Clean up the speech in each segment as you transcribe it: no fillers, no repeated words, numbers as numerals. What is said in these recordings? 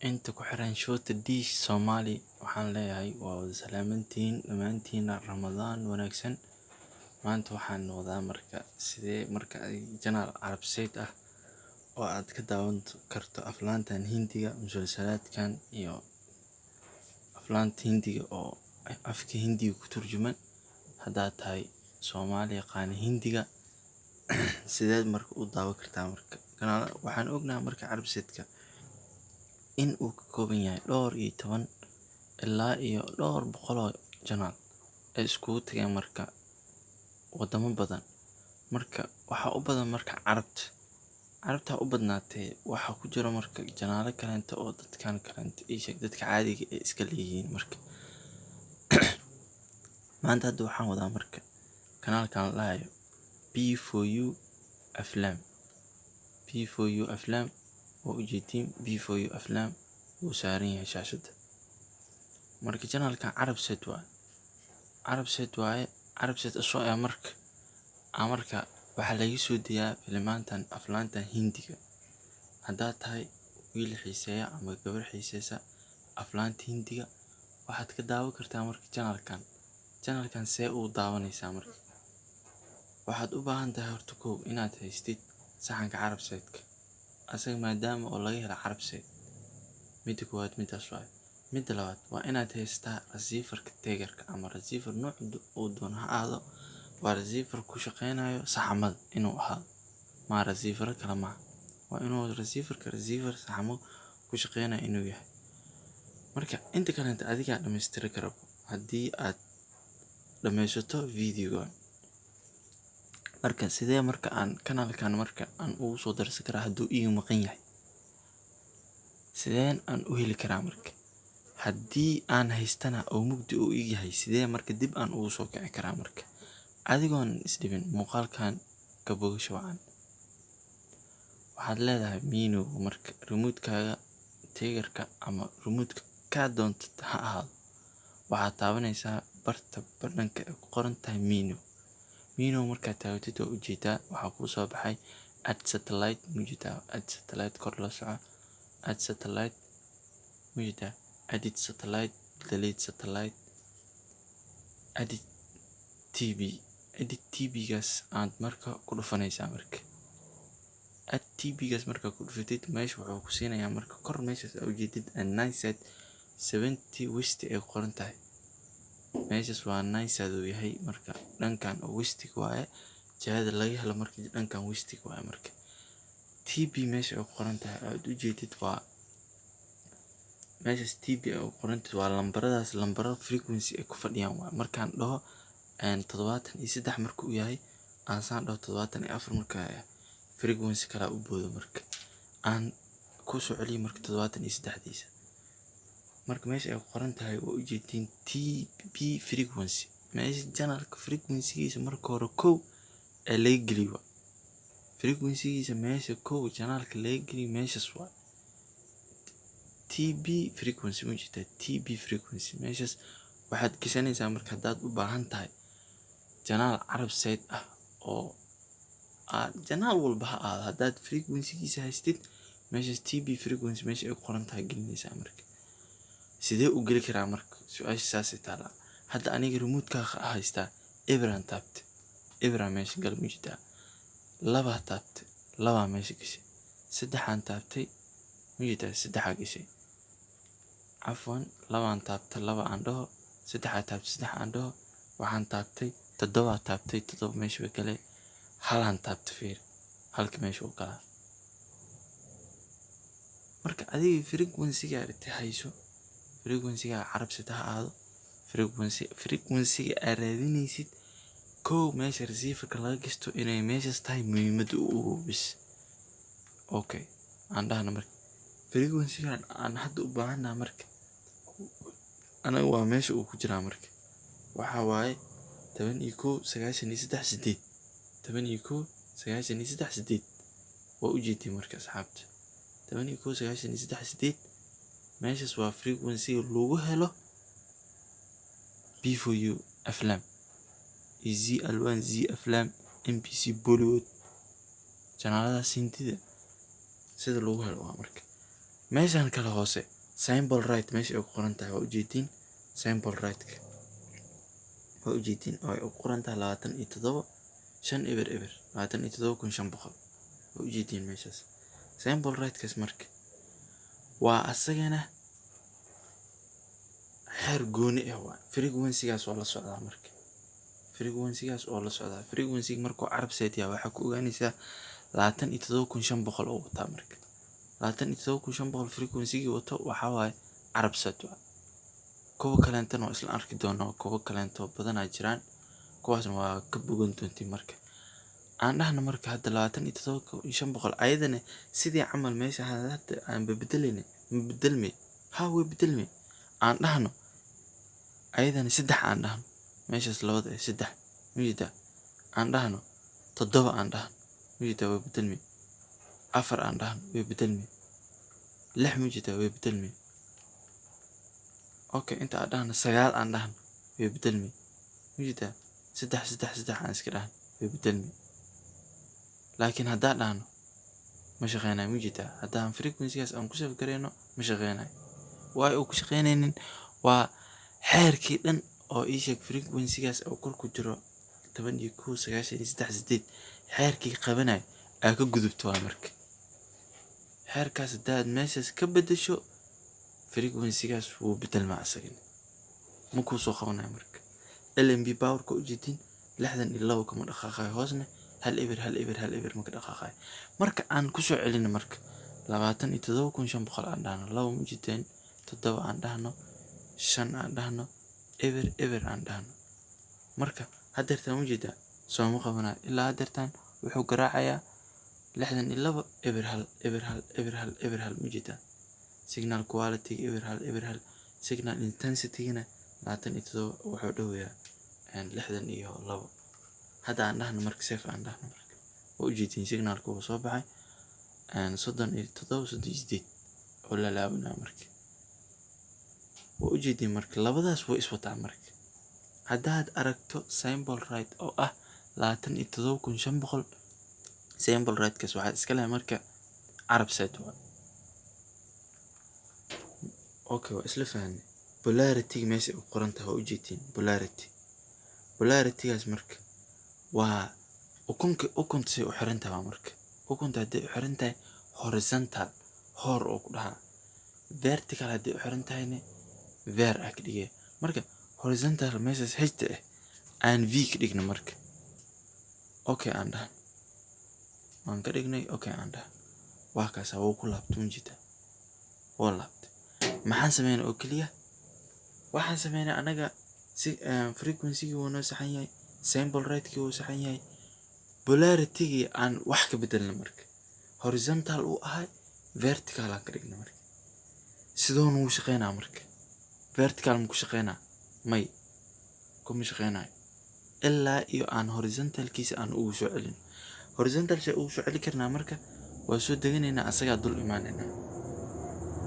Inta ku xiran Shota Dish Somali, waxaan leeyahay waa wada salaamantiin dhammaantiina. Ramadaan wanaagsan. Maanta waxaan wadaa marka sidee marka ay channel Arabsat ah oo aad ka daawan karto aflaantan Hindiga, musalsalaadkan iyo aflaanta Hindiga oo afka Hindiga ku turjuman. Haddaad tahay Soomaali yaqaan Hindiga, sideed marka u daawan kartaa? Marka waxaan ognahay marka Arabsatka in uu ka kooban yahay dhowr iyo toban ilaa iyo dhowr boqol oo channel ay iskugu tageen marka wadamo badan. Marka waxaa u badan marka Carabta, Carabta u badnaatee. Waxaa ku jira marka channelo kaleento oo dadkan kaleento, ii sheeg, dadka caadiga ay iska leeyihiin. Marka maanta hadda waxaan wadaa marka kanaalkan la dhahayo B4U Aflam. B4U Aflam waa ujeedin, B4U Aflam wuu saaran yahay shaashadda. Marka channelkan Arabsat waaye, Arabsat waaye, Arabsat asoo ah. Marka waxaa laga soo deyaa filimaantan aflaantan Hindiga. Haddaad tahay wiil xiiseeya ama gabar xiiseysa aflaanta Hindiga, waxaad ka daawan kartaa marka channelkan. Channelkan see u daawanaysaa? Marka waxaad u baahan tahay horta kow inaad haystid saxanka Arabsatka asaga, maadaama oo laga helo Arabsat. Midda koowaad midaas waaye. Midda labaad waa inaad haystaa receiverka Tegerka ama receiver nooc uu doono ha ahaado, waa receiver ku shaqeynayo saxamada inuu ahaado, ma receiver kale maaha. Waa inuu receiverka receiver saxamo ku shaqeynayo inuu yahay. Marka inta kaleenta adigaa dhamaystiri kara haddii aad dhammaysato videogan. Marka sidee marka aan kanaalkan marka aan ugu soo darsan karaa hadduu iiga maqan yahay? Sideen aan u heli karaa? Marka haddii aan haystana oo mugdi uu ii yahay, sidee marka dib aan ugu soo kici karaa? Marka adigoon isdhibin, muuqaalkan ka bogasho wacan. Waxaad leedahay menu. Marka remote-kaaga Tegerka ama remote-ka kaa doonto ha ahaado, waxaad taabanaysaa barta badhanka ay ku qoran tahay menu. Menu markaad taabatid, waa ujeedaa, waxaa kuu soo baxay add satellite. Mujeedaa add satellite? Kor la soco, add satellite. Mujeedaa edit satellite, delete satellite, edit TV? Edit TV gaas aad marka ku dhufanaysaa. Marka add TV gaas markaa ku dhufatid, meesha wuxuu ku siinayaa marka kor meeshaas aa ujeedid Nilesat 70 West ay ku qoran tahay. Meeshaas waa Nilesat uu yahay. Marka dhankan oo westiga waaye, jihada laga helo marka dhankan westiga waaye. Marka TV meesha ay ku qoran tahay aad ujeedid, waa meeshaas TV ay ku qoran tahay, waa lambaradaas, lambaro frequency ay ku fadhiyaan waaye. Markaan dhaho 73 markuu yahay, aan saan dhaho 74 markaa yahay, frequency kala u boodo. Marka aan ku soo celiyo marka 73-diisa, marka meesha ay ku qoran tahay waa ujeedin TV frequency, meesha channelka frequency-giisa marka hore kow ee laga geliyo waa frequency-giisa. Meesha kow channelka laga geliyo meeshas waa TV frequency. Ma jirtaa TV frequency? Meeshas waxaad gashanaysaa marka haddaad u baahan tahay channel Arabsat ah oo aad channel walba ha ahaado, haddaad frequency-giisa haystid, meeshas TV frequency meesha ay ku qoran tahay gelinaysaa. Marka sidee u geli karaa? Marka su-aasha saasay taalaa. Hadda aniga remote-ka haystaa, eberan taabte, eberaa meesha gal. Ma jirtaa? Labaa taabte, labaa meesha gashay. Saddexaan taabtay, ma jirtaa? Saddexaa gashay. Cafwan, labaan taabtay, laba aan dhaho. Saddexaa taabtay, saddex aan dhaho. Waxaan taabtay toddobaa taabtay, toddoba meesha way galee. Halaan taabtay, fiir, halka meesha u galaa. Marka adiga frequency-ga aragtay hayso, frequency-ga Arabsat ha ahaado, frequency-ga aad raadinaysid kow meesha receiver-ka laga gashto inay meeshas tahay muhiimadda u bis. Okay, aan dhahno marka frequency-gan aan hadda u baahanahay marka anaga waa meesha uu ku jiraa. Marka waxaa waaye 11 93 8, 11 93 8. Waa ujeedin marka asxaabta, 11 93 8 meeshas waa frequency lagu helo B4U Aflam iyo Zee Alwan, Zee Aflam, MBC Bollywood, channeladaas Hindida sida lagu helo waa. Marka Meeshan kale hoose, symbol rate meesha ay ku qoran tahay, waa ujeedin. Symbol rate waa ujeedin oo ay ku qoran tahay 27500, 27,500, waa ujeedin meeshaas. Symbol rate-kaas marka waa asagana xeer gooni ah waa frequency-gaas oo la socdaa. Marka frequency-gaas oo la socdaa, frequency markuu Arabsat yahay, waxaa ku ogaanaysaa 27,500 oo wataa. Marka 27,500 frequency-gii wato waxaa waaye Arabsat waa. Kuwa kaleentana waa isla arki doonaa, kuwa kaleento badanaa jiraan, kuwaasna waa ka bogan doontiin. Marka aan dhahno marka hadda 27,500 ayadana sidii camal meesha hadda aan bebedelayna ma bedelmay? Ha, way bedelmay. Aan dhahno ayadana saddex, aan dhahno meeshaas labada eh saddex mujida, aan dhahno toddoba, aan dhahno mujida, way bedelmay. Afar aan dhahno, way bedelmay. Lix mujida, way bedelmay. Okay, inta aan dhahno sagaal, aan dhahno, way bedelmay mujida. Saddex, saddex, saddex aan iska dhahno, way bedelmay. Laakiin haddaan dhahno ma shaqeynayo mujida. Haddaan frequency-gaas aan ku save gareyno, ma shaqeynayo. Waayo uu ku shaqeynaynin waa xeerkii dhan oo ii sheeg frequency-gaas oo kor ku jiro 11.93.8, xeerkii qabanay aa ka gudubto. Waa marka xeerkaas haddaad meeshaas ka bedesho, frequency-gaas wuu bedelmaa, asagana ma kuu soo qabanayo. Marka LNB powerka ujeedin 62 kama dhaqaaqayo, hoosna hal eber hal eber hal eber maka dhaqaaqayo. Marka aan kusoo celino, marka 27,500 aan dhahno, laba mujiteen, toddoba aan dhahno, shan aan dhahno, eber eber aan dhahno. Marka hadeertaan ujeedaa sooma qabanayo. Ilaa hadeertaan wuxuu garaacayaa 62 eber hal eber hal eber hal eber hal, mujeedaa. Signal quality eber hal eber hal, signal intensity-gana 27, wuxuu dhoweyaa 62. Hadda aan dhahno marka save aan dhahno. Marka waa ujeedin signalka wuu soo baxay, 37, 38 oo lalaabinaa. Marka waa ujeedin, marka labadaas way iswataa. Marka haddaad aragto symbol rate oo ah 27,500, symbol rate-kaas waxaa iska leh marka Arabsat waa. Okay, waa isla fahanay. Polarity meesha ay ku qoran tahay waa ujeedin. Polarity, polarity-gaas marka waa ukunka, ukunta say u xiran tahay. Waa marka ukunta hadday u xiran tahay horizontal, hor oo ku dhahaa; vertical hadday u xiran tahayna, ver ah ka dhigaya. Marka horizontal meeshaas H-ta ah aan V ka dhigno. Marka okay aan dhahno, waan ka dhignay. Okay aan dhahno, waa kaasa, wuu ku laabtay mujida, wuu laabtay. Maxaan sameynay oo keliya? Waxaan sameynay anaga si frequency-gii wuu noo saxan yahay, symbol rate-kii wuu saxan yahay, polarity-gii aan wax ka bedelnay. Marka horizontal uu ahay, vertical aan ka dhignay. Marka sidoo nugu shaqeynaa? Marka vertical ma ku shaqeynaa? May, kuma shaqeynayo ilaa iyo aan horizontalkiisa aan ugu soo celin. Horizontal see ugu soo celi karnaa? Marka waa soo deganaynaa, asagaa dul imaanaynaa.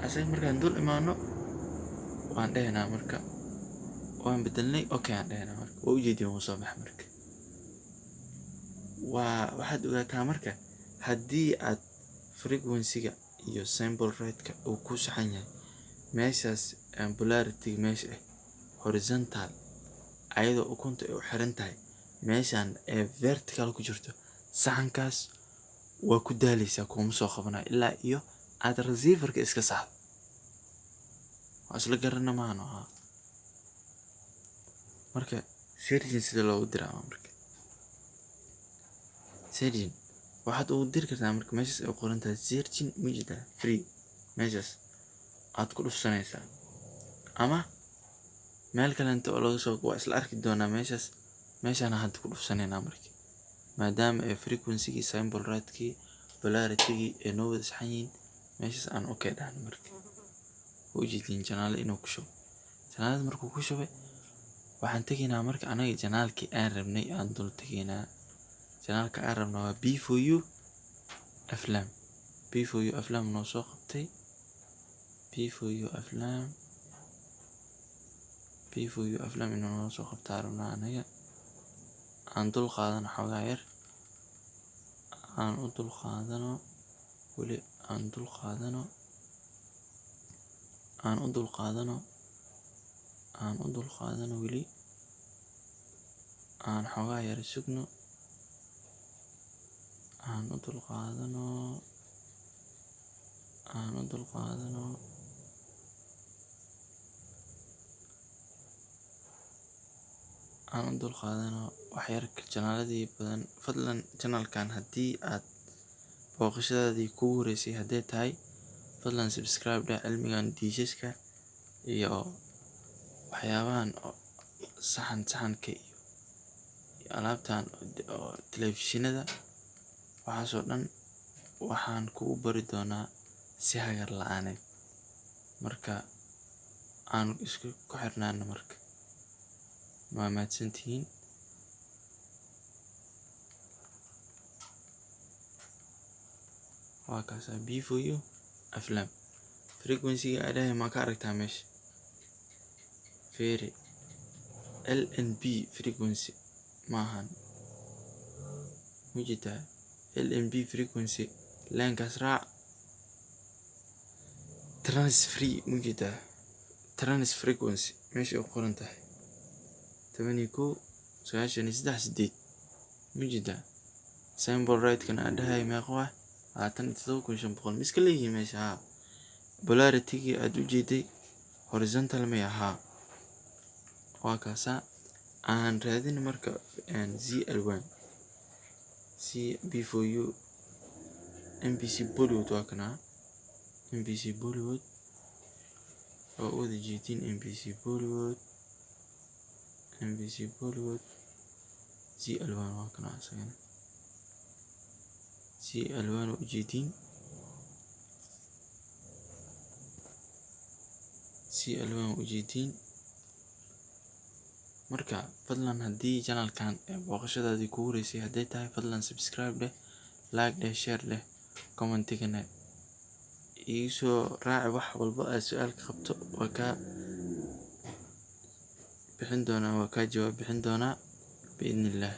Asaga markaan dul imaano, waan dhehaynaa marka waan bedelnay, okay aan dhehaynaa. Marka waa ujeedin, wuu soo baxa. Marka waa waxaad ogaataa marka haddii aad frequency-ga iyo symbol rate-ka uu ku saxan yahay, meeshaas polarity meesha ah horizontal ayadoo ukunta ay u xiran tahay, meeshan ee vertical ku jirto, saxankaas waa ku daaleysaa, kuma soo qabanayo ilaa iyo aad receiver-ka iska saxdo. Waa isla garana maahano? Haa. Marka searching sida loogu diraa, marka searching waxaad ugu diri kartaa marka meeshas ay qoran tahay searching, mujida free, meeshas aad ku dhufsanaysaa ama meel kalento oo laga soo, waa isla arki doonaa. Meeshas meeshaan hadda ku dhufsanaynaa. Marka maadaama ay frequency-gii, symbol rate-kii, polarity-gii ay noo wada saxan yihiin, meeshas aan okay dhahno. Marka waa ujeedin channel inuu ku shubo. Channelada markuu ku shubay, waxaan tegaynaa marka anaga channelkii aan rabnay aan dul tegaynaa. Channelka aan rabno waa B4U Aflam. B4U Aflam noo soo qabtay. B4U Aflam, B4U Aflam inuu noo soo qabtaa rabnaa anaga. Aan dul qaadano xoogaa yar, aan u dul qaadano, weli aan dul qaadano. Aan u dulqaadano, aan u dulqaadano weli, aan xoogaa yara sugno, aan u dulqaadano, aan u dulqaadano, aan u dulqaadano wax yar channel-adii badan. Fadlan channel-kan haddii aad booqashadaadii kugu horeysay hadday tahay, fadlan subscribe dheh. Cilmigan dishes-ka iyo waxyaabahan saxan saxanka iyo alaabtan oo telefishinada, waxaasoo dhan waxaan kugu bari doonaa si hagar la'aaneed. Marka aan isku ku xirnaano, marka waa mahadsantihiin. Waa kaasaa B4U Aflam. Frequency-ga aa ma ka aragtaa meesha? Fiiri, LNB frequency maahan, mujitaa LNB frequency line-kaas raac, transfree mujitaa, trans frequency meesha u qoran tahay 11.93.8 mujitaa. Symbol rate-kana aan dhahay meeqa waa? 27,500. Ma iska leeyihiin meesha? Haa. Polarity-gii aad u jeeday horizontal may ahaa? Waa kaasaa. Aan raadin marka ZL1 C B4U MBC Bollywood. Waa kanaa MBC Bollywood, waa u wada jeedin MBC Bollywood, MBC Bollywood ZL1. Waa kanaa isagana ZL1, waa ujeedin ZL1, waa ujeedin. Marka fadlan haddii channel-kan booqashadaadii kugu horeysay hadday tahay, fadlan subscribe dheh, like dheh, share dheh, comment-igana iisoo raaci. Wax walba aad su-aal ka qabto waa kaa bixin doonaa, waa kaa jawaab bixin doonaa biidnillaah.